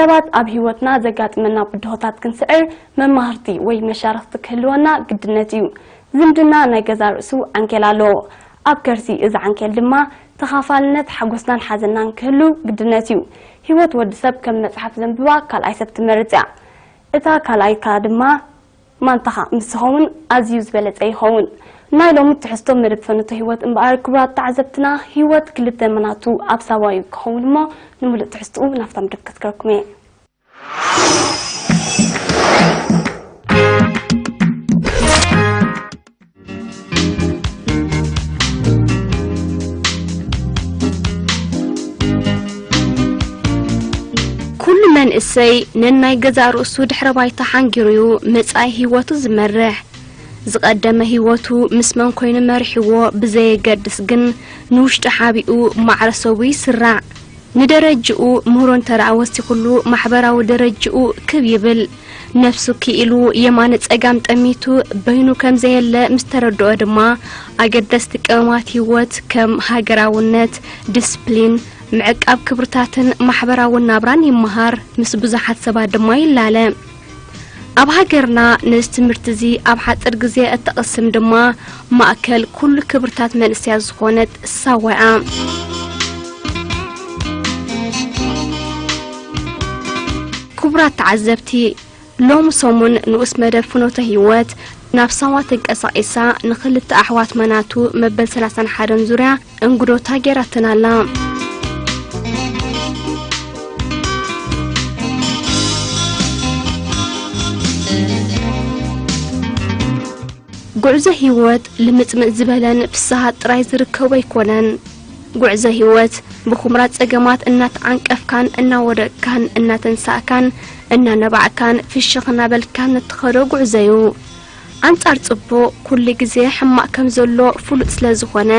ሰባት ኣብ ህይወትና ዘጋጥመና ብድሆታት ክንስዕር መማህርቲ ወይ መሻርኽቲ ክህልወና ግድነት እዩ። ዝምድና ናይ ገዛ ርእሱ ዓንኬል ኣለዎ። ኣብ ከርሲ እዚ ዓንኬል ድማ ተኻፋልነት ሓጎስናን ሓዘናን ክህሉ ግድነት እዩ። ህይወት ወዲ ሰብ ከም መጽሓፍ ዘንብባ ካልኣይ ሰብ ትመርጽ እያ። እታ ካልኣይካ ድማ ማንታኻ ምስ ዝኸውን ኣዝዩ ዝበለጸ ይኸውን። ናይ ሎሚ ትሕዝቶ መደብ ፈነቶ ህይወት እምበኣር ክቡራት ተዓዘብትና፣ ህይወት ክልተ መናቱ ኣብ ሳዋ እዩ ክኸውን እሞ፣ ንምሉእ ትሕዝትኡ ናብታ መደብ ከስከረኩም እየ። ኩሉ መንእሰይ ነናይ ገዛእ ርእሱ ድሕረ ባይታ ሓንጊሩ እዩ መጻኢ ህይወቱ ዝመርሕ። ዝቐደመ ህይወቱ ምስ መን ኮይኑ መሪሕዎ ብዘየገድስ ግን ንውሽጢ ሓቢኡ ማዕረ ሰቡ ይስራዕ። ንደረጅኡ ምህሮ እንተ ደኣ ወሲኹሉ ማሕበራዊ ደረጅኡ ክብ ይብል። ነፍሱ ክኢሉ የማነ ጸጋም ጠሚቱ በይኑ ከም ዘየለ ምስ ተረድኦ ድማ ኣገደስቲ ቀመማት ህይወት ከም ሃገራውነት፣ ዲስፕሊን፣ ምዕቃብ ክብርታትን ማሕበራዊ ናብራን ይመሃር፣ ምስ ብዙሓት ሰባት ድማ ይላለ። ኣብ ሃገርና ነዚ ትምህርቲ እዚ ኣብ ሓጺር ግዜ እተቕስም ድማ ማእከል ኩሉ ክብርታት መንእሰያት ዝኾነት ሳዋ እያ። ክቡራት ተዓዘብቲ፣ ሎሚ ሰሙን ንኡስ መደብ ፍኖተ ህይወት ናብ ሳዋ ተንቀሳቒሳ ንኽልተ ኣሕዋት መናቱ መበል ሰላሳን ሓደን ዙርያ እንግዶታ ገይራትና ኣላ። ጉዕዞ ህይወት ልምጽምጽ ዝበለን ፍስሃ ጥራይ ዝርከቦ ኣይኮነን። ጉዕዞ ህይወት ብኹምራ ጸገማት እናተዓንቀፍካን እናወደቅካን እናተንሳእካን እናነባዕካን ፍሽኽ እናበልካን እትኸዶ ጉዕዞ እዩ። ኣንጻር ጽቡቕ ኩሉ ግዜ ሕማቕ ከም ዘሎ ፍሉጥ ስለ ዝኾነ፣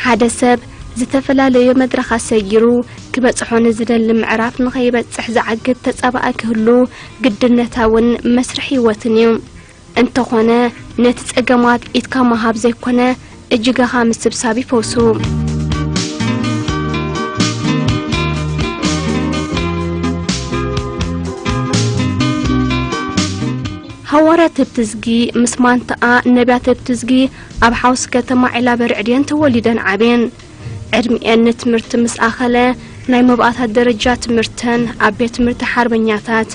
ሓደ ሰብ ዝተፈላለየ መድረኻት ሰጊሩ ክበጽሖ ንዝደሊ ምዕራፍ ንኸይበጽሕ ዝዓግት ተጻባኢ ክህሉ ግድነታውን መስርሕ ህይወትን እዩ። እንተኾነ፣ ነቲ ጸገማት ኢድካ ምሃብ ዘይኮነ፣ እጅጋኻ ምስብሳብ ይፈውሱ። ሃዋርያት ትብትዝጊ ምስ ማንታኣ ነቢያት ትብትዝጊ ኣብ ሓውሲ ከተማ ዒላበርዕድ እየን ተወሊደን ዓብየን። ዕድሚኤን ንትምህርቲ ምስ ኣኸለ፣ ናይ መባእታ ደረጃ ትምህርተን ኣብ ቤት ትምህርቲ ሓርበኛታት፣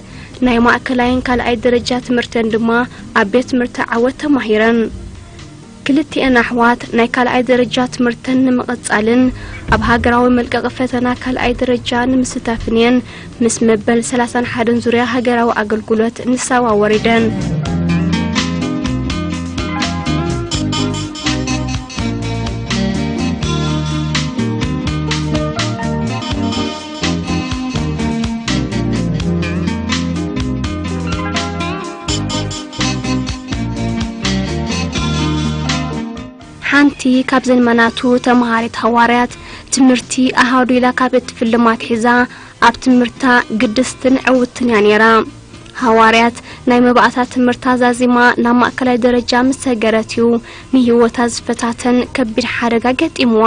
ናይ ማእከላይን ካልኣይ ደረጃ ትምህርተን ድማ ኣብ ቤት ትምህርቲ ዓወት ተማሂረን። ክልቲኤን ኣሕዋት ናይ ካልኣይ ደረጃ ትምህርተን ንምቕጻልን ኣብ ሃገራዊ መልቀቒ ፈተና ካልኣይ ደረጃ ንምስታፍን እየን ምስ መበል ሰላሳን ሓደን ዙርያ ሃገራዊ ኣገልግሎት ንሳዋ ወሪደን። ሓንቲ ካብዘን መናቱ ተመሃሪት ሃዋርያት ትምህርቲ ኣሃዱ ኢላ ካብ እትፍልም ኣትሒዛ ኣብ ትምህርታ ግድስትን ዕውትን እያ ነይራ። ሃዋርያት ናይ መባእታ ትምህርታ ዛዚማ ናብ ማእከላይ ደረጃ ምስ ሰገረት እዩ ንህይወታ ዝፈታተን ከቢድ ሓደጋ ገጢምዋ።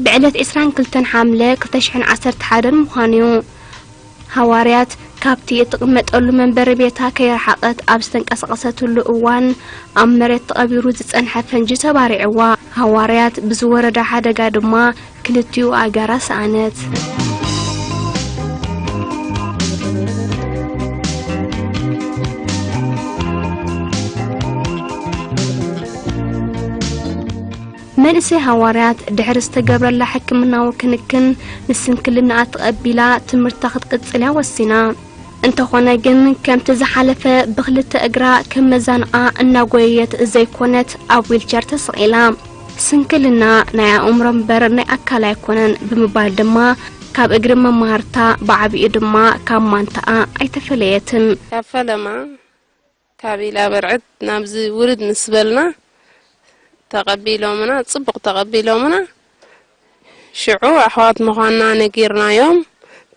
ብዕለት ዕስራን ክልተን ሓምለ ክልተ ሽሕን ዓሰርተ ሓደን ምዃኑ እዩ። ሃዋርያት ካብቲ እትቕመጠሉ መንበሪ ቤታ ከይረሓቐት ኣብ ዝተንቀሳቐሰትሉ እዋን፣ ኣብ መሬት ተቐቢሩ ዝጸንሐ ፈንጂ ተባሪዕዋ። ሃዋርያት ብዝወረዳ ሓደጋ ድማ ክልቲኡ ኣእጋራ ሰኣነት። መንእሰይ ሃዋርያት ድሕሪ ዝተገብረላ ሕክምናዊ ክንክን፣ ንስንክልናኣ ተቐቢላ ትምህርታ ክትቅጽል እያ ወሲና። እንተኾነ ግን፣ ከምቲ ዝሓለፈ ብኽልተ እግራ ከም መዛንኣ እናጎየየት ዘይኮነት፣ ኣብ ዊልቸር ተሰቒላ። ስንክልና ናይ ኣእምሮ እምበር ናይ ኣካል ኣይኮነን ብምባል ድማ፣ ካብ እግሪ መማህርታ ብዓቢኡ ድማ ካብ ማንታኣ ኣይተፈለየትን። ካብ ፈለማ፣ ካብ ኢላ በርዕድ ናብዚ ውርድ ምስ በልና፣ ተቐቢሎምና፣ ጽቡቕ ተቐቢሎምና። ሽዑ ኣሕዋት ምዃንና ነጊርናዮም፣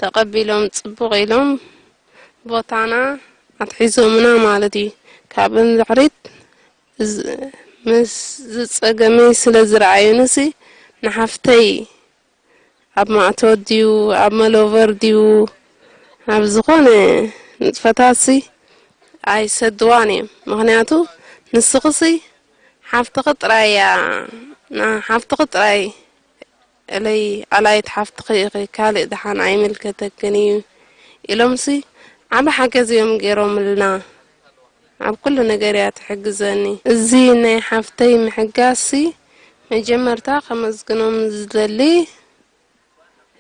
ተቐቢሎም ጽቡቕ ኢሎም ቦታና ኣትሒዞምና ማለት እዩ። ካብን ድሕሪት እዝ-፣ ምስ ዝጸገመይ ስለ ዝረኣዩንሲ፣ ንሓፍተይ ኣብ ማእቶት ድዩ፣ ኣብ መሎቨር ድዩ፣ ኣብ ዝኾነ ንጥፈታትሲ ኣይሰድዋን እዮም። ምኽንያቱ ንስኽሲ ሓፍትኺ ጥራይ እያ፣ ና-፣ ሓፍትኺ ጥራይ እለይ ኣላይት ሓፍትኺ ኢኺ፣ ካልእ ደሓን ኣይምልከተክን እዩ ኢሎምሲ ዓቢ ሓገዝ እዮም ገይሮምልና። ኣብ ኩሉ ነገር እያ ትሕግዘኒ። እዚ ናይ ሓፍተይ ምሕጋዝሲ መጀመርታ ከመስግኖም ዝደሊ፣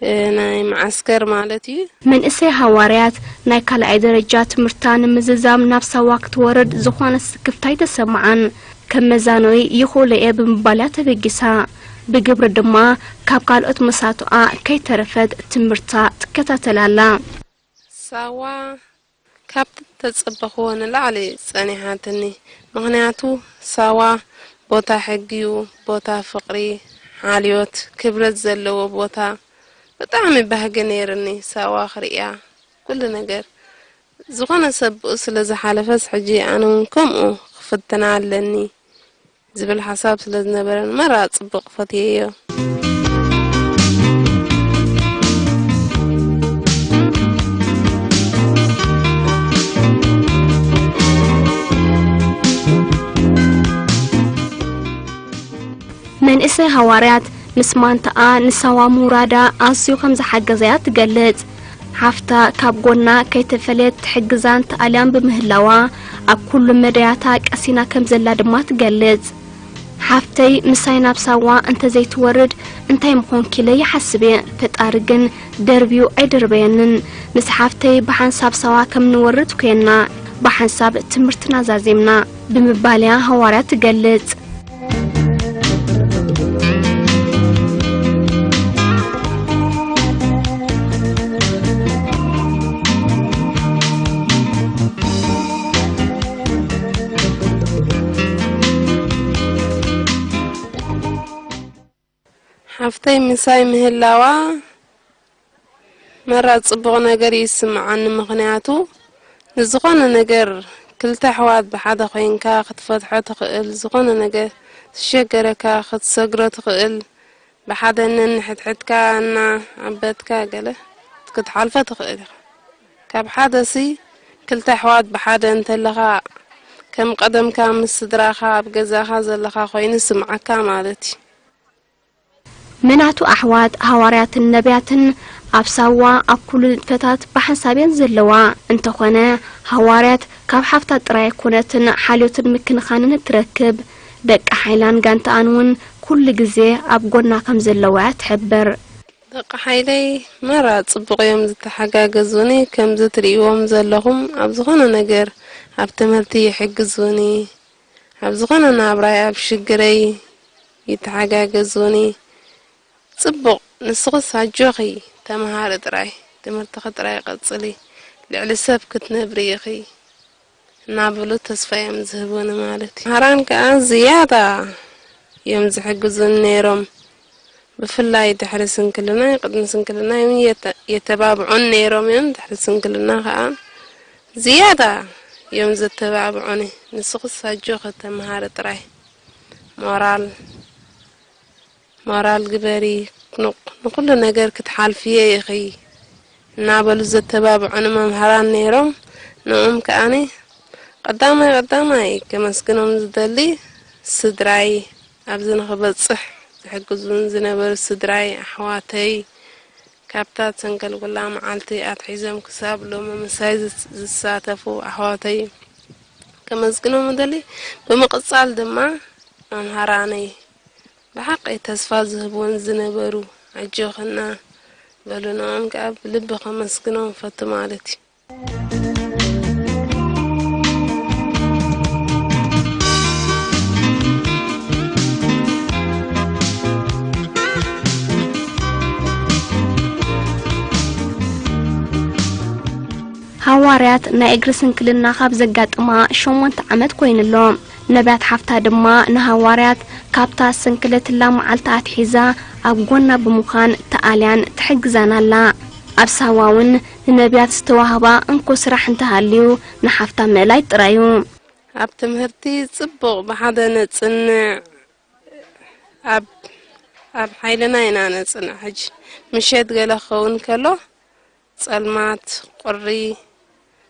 እ፣ ናይ መዓስከር ማለት እዩ። መንእሰይ ሃዋርያት ናይ ካልኣይ ደረጃ ትምህርታ ንምዝዛም ናብ ሳዋ ክትወርድ ዝኾነ ስክፍታ ኣይተሰምዓን። ከም መዛነዊ ይኽእሎ እየ ብምባል እያ ተበጊሳ። ብግብሪ ድማ ካብ ካልኦት መሳቱኣ ከይተረፈት ትምህርታ ትከታተል ኣላ። ሳዋ ካብ ተጸበኽዎ ንላዕሊ ጸኒሓትኒ። ምኽንያቱ ሳዋ ቦታ ሕጊዩ፣ ቦታ ፍቕሪ፣ ሓልዮት፣ ክብረት ዘለዎ ቦታ፣ ብጣዕሚ ባህጊ ነይርኒ ሳዋ ክርእያ። ኩሉ ነገር ዝኾነ ሰብ ብኡ ስለ ዝሓለፈስ ሕጂ ኣነ እውን ከምኡ ክፍትና ኣለኒ ዝብል ሓሳብ ስለ ዝነበረን መራ ጽቡቕ ፈትየዮ። መንእሰይ ሃዋርያት ምስ ማንታኣ ንሳዋ ምውራዳ ኣዝዩ ከም ዝሓገዘያ ትገልጽ። ሓፍታ ካብ ጎና ከይተፈለየት ትሕግዛን ተኣልያን ብምህላዋ ኣብ ኩሉ መዳያታ ቀሲና ከም ዘላ ድማ ትገልጽ። ሓፍተይ ምሳይ ናብ ሳዋ እንተዘይትወርድ እንታይ ምኾንኪ ኢለ ይሓስብ እየ። ፈጣሪ ግን ደርብዩ ኣይደርበየንን። ምስ ሓፍተይ ብሓንሳብ ሳዋ ከም ንወርድ ኮየና፣ ብሓንሳብ ትምህርትና ዛዚምና ብምባል እያ ሃዋርያ ትገልጽ። ሓፍተይ ምሳይ ምህላዋ መራ ጽቡቕ ነገር እዩ ዝስምዓኒ። ምኽንያቱ ንዝኾነ ነገር ክልተ ኣሕዋት ብሓደ ኮይንካ ክትፈትሖ ትኽእል፣ ዝኾነ ነገር ዝሸገረካ ክትሰግሮ ትኽእል፣ ብሓደ ነንሕድሕድካ እና ኣበትካ ገለ ክትሓልፎ ትኽእል ኢኻ። ካብ ሓደሲ ክልተ ኣሕዋት ብሓደ እንተለኻ ከም ቀደምካ ምስ ስድራኻ ኣብ ገዛኻ ዘለኻ ኮይኑ ይስምዓካ ማለት እዩ። መናቱ ኣሕዋት ሃዋርያትን ነቢያትን ኣብ ሳዋ ኣብ ኩሉ ንጥፈታት ብሓንሳብ እየን ዘለዋ። እንተኾነ ሃዋርያት ካብ ሓፍታ ጥራይ ኣይኮነትን ሓልዮትን ምክንኻንን እትረክብ። ደቂ ሓይላን ጋንታኣን እውን ኩሉ ግዜ ኣብ ጎና ከም ዘለዋ እያ ትሕብር። ደቂ ሓይለይ መራ ጽቡቕ እዮም ዝተሓጋገዙኒ። ከምዚ ትርእይዎም ዘለኹም ኣብ ዝኾነ ነገር ኣብ ትምህርቲ ይሕግዙኒ። ኣብ ዝኾነ ናብራይ ኣብ ሽግረይ ይተሓጋገዙኒ። ጽቡቕ፣ ንስኽስ ኣጆኺ ተመሃሪ ጥራይ፣ ትምህርትኺ ጥራይ ቀጽሊ፣ ልዕሊ ሰብ ክትነብሪ ኢኺ እናበሉ ተስፋ እዮም ዝህቡኒ ማለት እዩ። መሃራን ከኣ ዝያዳ እዮም ዝሕግዙኒ ነይሮም። ብፍላይ ድሕሪ ስንክልናይ፣ ቅድሚ ስንክልናይ እውን የተ-፣ የተባብዑን ነይሮም እዮም። ድሕሪ ስንክልና ከኣ ዝያዳ እዮም ዘተባብዑኒ። ንስኽስ ኣጆኺ ተመሃሪ ጥራይ፣ ሞራል፣ ሞራል ግበሪ፣ ንቕ-፣ ንኹሉ ነገር ክትሓልፍዮ ኢኺ እናበሉ ዘተባብዑኒ መምሃራን ነይሮም። ንኦም ከኣኒ ቀዳማይ ቀዳማይ ከመስግኖም ዝደሊ ስድራይ፣ ኣብዚ ንኽበጽሕ ዝሕግዙን ዝነበሩ ስድራይ፣ ኣሕዋተይ፣ ካብታ ተንከልኩላ መዓልቲ ኣትሒዞም ክሳብ ሎሚ ምሳይ ዝስ-፣ ዝሳተፉ ኣሕዋተይ ከመስግኖም እደሊ። ብምቕጻል ድማ መምሃራነይ፣ ብሓቂ ተስፋ ዝህብዎን ዝነበሩ፣ ኣጆኺ እናበሉ ንኦም ከኣ ብልቢ ከመስግኖም እፈቱ ማለት እዩ። ሃዋርያት ናይ እግሪ ስንክልና ካብ ዘጋጥማ ሸሞንተ ዓመት ኮይኑ ኣሎ። ነብያት ሓፍታ ድማ ንሃዋርያት ካብታ ዝሰንከለትላ መዓልቲ ኣትሒዛ ኣብ ጎና ብምዃን ተኣልያን ትሕግዛን ኣላ። ኣብ ሳዋ እውን ንነብያት ዝተዋህባ እንኮ ስራሕ እንተሃልዩ ንሓፍታ ምእላይ ጥራዩ። ኣብ ትምህርቲ ጽቡቕ ብሓደ ነጽንዕ፣ ኣብ፣ ኣብ ሓይልና ኢና ነጽንዕ። ሕጂ ምሸት ገለ ክኸውን ከሎ ጸልማት፣ ቁሪ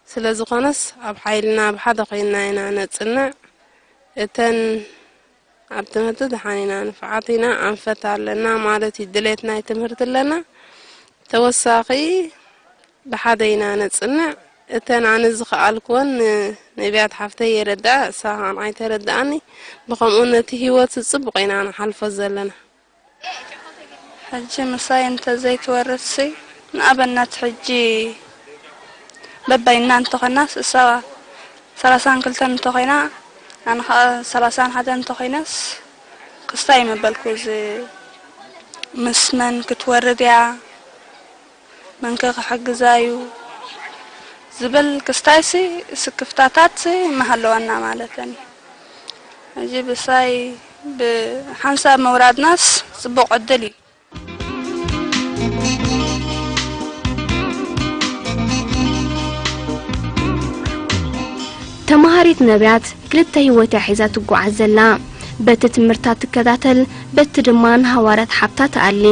ስለ ዝኾነስ ኣብ ሓይልና ብሓደ ኮይንና ኢና ነጽንዕ። እተን ኣብ ትምህርቲ ደሓን ኢና፣ ንፉዓት ኢና፣ ኣንፈት ኣለና ማለት እዩ፣ ድሌት ናይ ትምህርቲ ኣለና። ተወሳኺ ብሓደ ኢና ነጽንዕ። እተን ኣነ ዝኸኣልክወን ን-፣ ነቢያት ሓፍተይ የረድኣ፣ እሳ ኸኣ ንዓይ ተረድኣኒ። ብኸምኡ ነቲ ህይወት ጽቡቕ ኢና ንሓልፎ ዘለና። ሕጂ ምሳይ እንተ ዘይትወርድሲ፣ ንኣብነት ሕጂ በበይና እንተኾይናስ፣ እሳ ሰላሳን ክልተን እንተኾይና፣ ኣነ ኸኣ ሰላሳን ሓደን እንተኾይነስ፣ ክስታይ ምበልኩ፣ እዚ ምስ መን ክትወርድ እያ፣ መን ከ ክሕግዛ እዩ ዝብል ክስታይሲ፣ ስክፍታታት ምሃለወና ማለተን እዩ። ሕጂ ብሳይ ብሓንሳብ ምውራድናስ ጽቡቕ ዕድል እዩ። ተማሃሪት ነቢያት ክልተ ህይወት እያ ሒዛ ትጓዓዝ ዘላ። በቲ ትምህርታ ትከታተል፣ በቲ ድማ ንሃዋርያት ሓብታ ትኣሊ።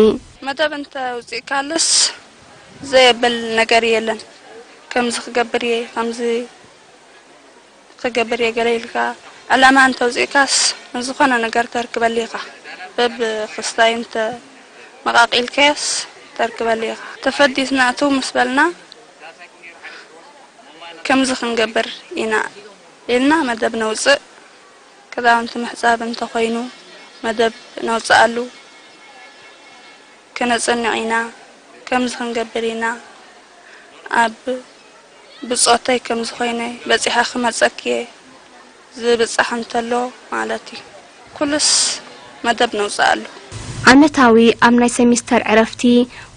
መደብ እንተ ውጽእካልስ ዘየብል ነገር የለን። ከምዚ ክገብር እየ፣ ከምዚ ክገብር እየ ገለ ኢልካ ዕላማ እንተ ውጽእካስ፣ ዝኾነ ነገር ተርክበሉ ኢኻ። በብ ክስታይ እንተ መቓቒልካዮስ ተርክበሉ ኢኻ። ተፈዲስና እትው ምስ በልና፣ ከምዚ ክንገብር ኢና ኢልና መደብ ነውጽእ። ክዳውንቲ ምሕጻብ እንተኾይኑ መደብ ነውጽኣሉ። ክነጽንዕ ኢና፣ ከምዚ ክንገብር ኢና፣ ኣብ ብጾተይ ከምዚ ኮይነ በጺሐ ክመጸኪ እየ ዝብጻሕ እንተሎ ማለት እዩ። ኩሉስ መደብ ነውጽኣሉ። ዓመታዊ ኣብ ናይ ሰሚስተር ዕረፍቲ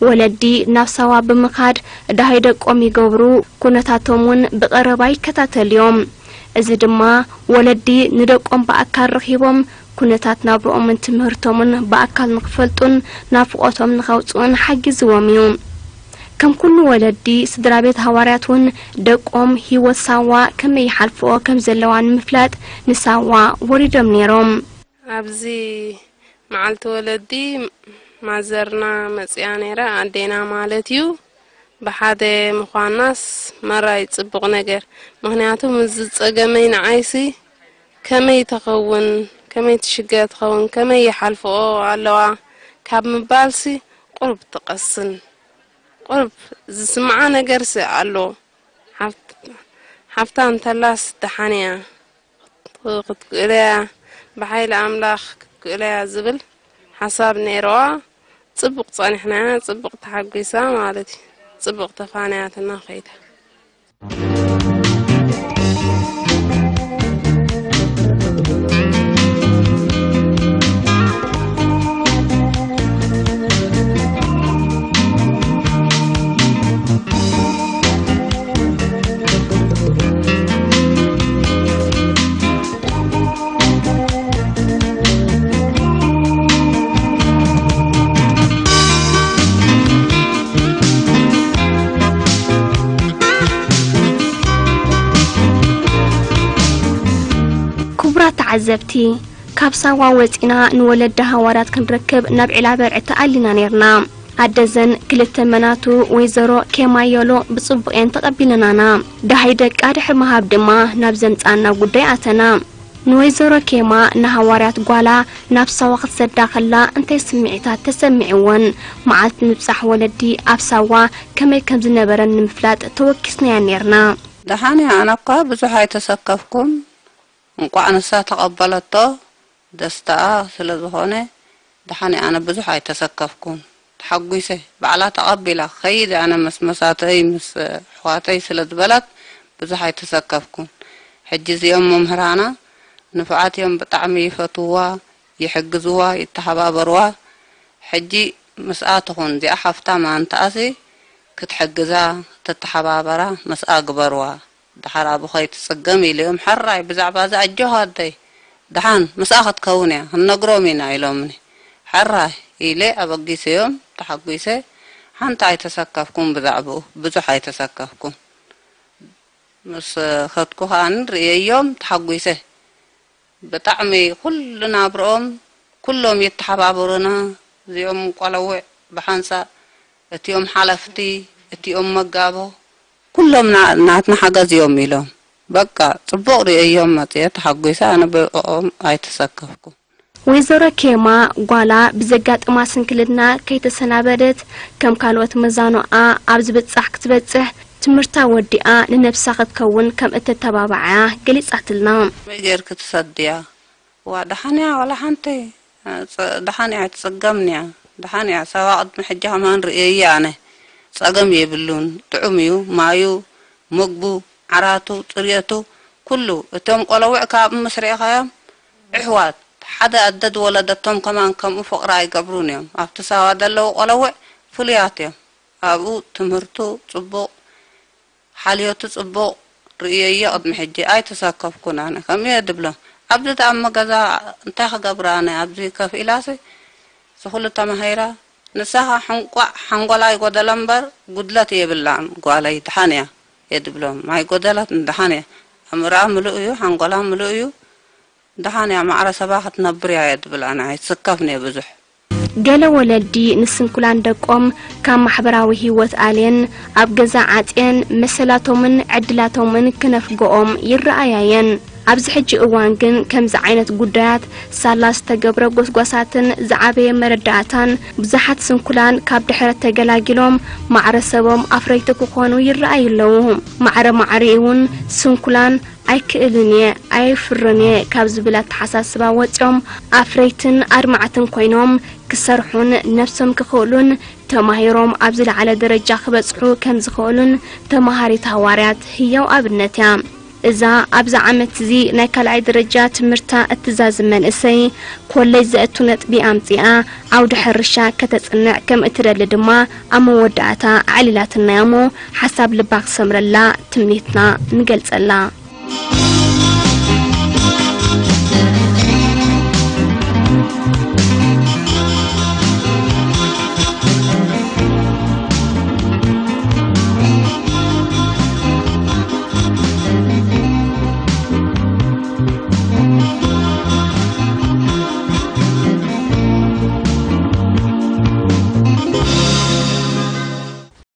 ወለዲ ናብ ሳዋ ብምኻድ ደሃይ ደቆም ይገብሩ፣ ኩነታቶም እውን ብቐረባ ይከታተሉ እዮም። እዚ ድማ ወለዲ ንደቆም ብኣካል ረኺቦም ኩነታት ናብርኦምን ትምህርቶምን ብኣካል ንኽፈልጡን ናፍቖቶም ንኸውጽኡን ሓጊዝዎም እዩ። ከም ኩሉ ወለዲ፣ ስድራ ቤት ሃዋርያት እውን ደቆም ህይወት ሳዋ ከመይ ይሓልፍኦ ከም ዘለዋ ንምፍላጥ ንሳዋ ወሪዶም ነይሮም። ኣብዚ መዓልቲ ወለዲ ማዘርና መጺኣ ነይራ፣ ኣዴና ማለት እዩ። ብሓደ ምዃናስ መራይ ጽቡቕ ነገር። ምኽንያቱ ምስዚ ጸገመይ ንዓይሲ ከመይ ተኸውን፣ ከመይ ትሽገር ትኸውን፣ ከመይ ይሓልፍኦ ኣለዋ ካብ ምባልሲ ቁሩብ ትቐስን። ቁሩብ ዝስምዓ ነገርሲ ኣሎ። ሓፍት-፣ ሓፍታ እንተላስ ደሓን እያ። ክትክእለያ፣ ብሓይሊ ኣምላኽ ክትክእለያ ዝብል ሓሳብ ነይርዋ። ጽቡቕ ጸኒሕናያ፣ ጽቡቕ ተሓጒሳ ማለት እዩ። ጽቡቕ ተፋንያትና ከይዳ። ክቡራት ተዓዘብቲ፣ ካብ ሳዋ ወጺና ንወለዲ ሃዋርያት ክንረክብ ናብ ዒላ በርዒ ተኣሊና ነይርና። ኣደዘን ክልተ መናቱ ወይዘሮ ኬማዮሎ ብጽቡቕ እየን ተቐቢለናና። ደሃይ ደቃ ድሕሪ ምሃብ ድማ ናብ ዘምጻና ጉዳይ ኣተና። ንወይዘሮ ኬማ ንሃዋርያት ጓላ ናብ ሳዋ ክትሰዳ ከላ እንታይ ስምዒታት ተሰሚዕወን? መዓልቲ ምብጻሕ ወለዲ ኣብ ሳዋ ከመይ ከም ዝነበረን ንምፍላጥ ተወኪስናያ ነይርና። ደሓን እየ፣ ኣነ እኳ ብዙሕ ኣይተሰከፍኩን። እንቋዕ ንሳ ተቐበለቶ፣ ደስታኣ ስለ ዝኾነ፣ ደሓን እየ፣ ኣነ ብዙሕ ኣይተሰከፍኩን። ተሓጒሰ፣ ባዕላ ተቐቢላ፣ ክኸይድ እየ ኣነ ምስ መሳተይ፣ ምስ ኣሕዋተይ ስለ ዝበለት፣ ብዙሕ ኣይተሰከፍኩን። ሕጂ እዚኦም መምህራና ንፉዓት እዮም፣ ብጣዕሚ ይፈትውዋ፣ ይሕግዝዋ፣ ይተሓባበርዋ። ሕጂ ምስኣ ትኹን፣ እዚኣ ሓፍታ ማንታኣሲ ክትሕግዛ፣ ትተሓባበራ፣ ምስኣ ግበርዋ። ደሓር ኣብኡ ከይትጽገም ኢለዮም፣ ሕራይ ብዛዕባ እዚ ኣጆኻ ኣደይ፣ ደሓን ምስኣ ክትከውን እያ፣ ክንነግሮም ኢና ኢሎምኒ። ሕራይ ኢለ ኣበጊሰዮም፣ ተሓጒሰ። ሓንቲ ኣይተሰከፍኩን ብዛዕባኡ፣ ብዙሕ ኣይተሰከፍኩን። ምስ ከድኩ ከኣ ርእየዮም፣ ተሓጒሰ። ብጣዕሚ ኩሉ ናብርኦም፣ ኩሎም ይተሓባበሩና። እዚኦም ቆለውዕ ብሓንሳእ፣ እቲኦም ሓለፍቲ፣ እቲኦም መጋቦ ኩሎም ና- ናትና ሓገዝ እዮም ኢሎም። በቃ ጽቡቕ ርእዮም መጽየ ተሓጒሰ። ኣነ ብኦም ኣይተሰከፍኩ። ወይዘሮ ኬማ ጓላ ብዘጋጠማ ስንክልና ከይተሰናበደት ከም ካልኦት መዛኖኣ ኣብ ዝብጻሕ ክትበጽሕ ትምህርታ ወዲኣ ንነብሳ ክትከውን ከም እተተባባዓያ ገሊጻትልና። መይ ገይርኪ ትሰድያ? ዋ ደሓንያ ዋላ ሓንቲ ደሓንያ ኣይትጸገምንያ። ደሓንያ ሰባ ቅድሚ ሕጂ ከማን ርእየያ ኣነ። ጸገም የብሉን። ጥዑም እዩ። ማዩ፣ ምግቡ፣ ዓራቱ፣ ጽርየቱ፣ ኩሉ። እቶም ቆለውዕ ካብ ምስ ርኢኻዮም፣ እሕዋት፣ ሓደ ኣደ ዝወለደቶም ከማን ከምኡ ፍቕሪ ኣይገብሩን እዮም። ኣብቲ ሳዋ ዘለዉ ቆለውዕ ፍሉያት እዮም። ኣብኡ ትምህርቱ ጽቡቕ፣ ሓልዮቱ ጽቡቕ ርእየዮ ቅድሚ ሕጂ ኣይተሳከፍኩን ኣነ። ከምኡ እየ ድብሎም። ኣብዚ ደኣ እሞ ገዛ እንታይ ክገብር ኣነ ኣብዚ ከፍ ኢላሲ ዝኹሉ ተማሂራ ንሳኻ ሕንቋዕ ሓንጎላ ይጎደለ እምበር ጉድለት የብላን ጓለይ ድሓን እያ እየ ድብሎም። ኣይጎደለትን ድሓን እያ። ኣእምሮኣ ምሉእ እዩ፣ ሓንጎላ ምሉእ እዩ። ድሓን እያ ማዕረ ሰባ ክትነብር እያ እየ ድብል ኣነ። ኣይትስከፍን እየ ብዙሕ። ገለ ወለዲ ንስንኩላን ደቆም ካብ ማሕበራዊ ህይወት ኣልየን ኣብ ገዛ ዓጽየን መሰላቶምን ዕድላቶምን ክነፍግኦም ይረኣያ እየን። ኣብዚ ሕጂ እዋን ግን ከምዚ ዓይነት ጉዳያት ሳላ ዝተገብረ ጎስጓሳትን ዝዓበየ መረዳእታን ብዙሓት ስንኩላን ካብ ድሕረት ተገላጊሎም ማዕረ ሰቦም ኣፍረይቲ ክኾኑ ይረኣዩ ኣለዉ። ማዕረ ማዕሪኡ እውን ስንኩላን ኣይክእልን እየ፣ ኣየፍርን እየ ካብ ዝብል ኣተሓሳስባ ወጺኦም ኣፍረይትን ኣድማዕትን ኮይኖም ክሰርሑን ነብሶም ክኽእሉን ተማሂሮም ኣብ ዝለዓለ ደረጃ ክበጽሑ ከም ዝኽእሉን ተማሃሪት ሃዋርያት ህያው ኣብነት እያ። እዛ ኣብዚ ዓመት እዚ ናይ ካልኣይ ደረጃ ትምህርታ እትዛዝም መንእሰይ ኮሌጅ ዘእቱ ነጥቢ ኣምጺኣ ዓውዲ ሕርሻ ከተጽንዕ ከም እትደሊ ድማ ኣብ መወዳእታ ኣዕሊላትና እያ እሞ ሓሳብ ልባ ክሰምረላ ትምኒትና ንገልጸላ።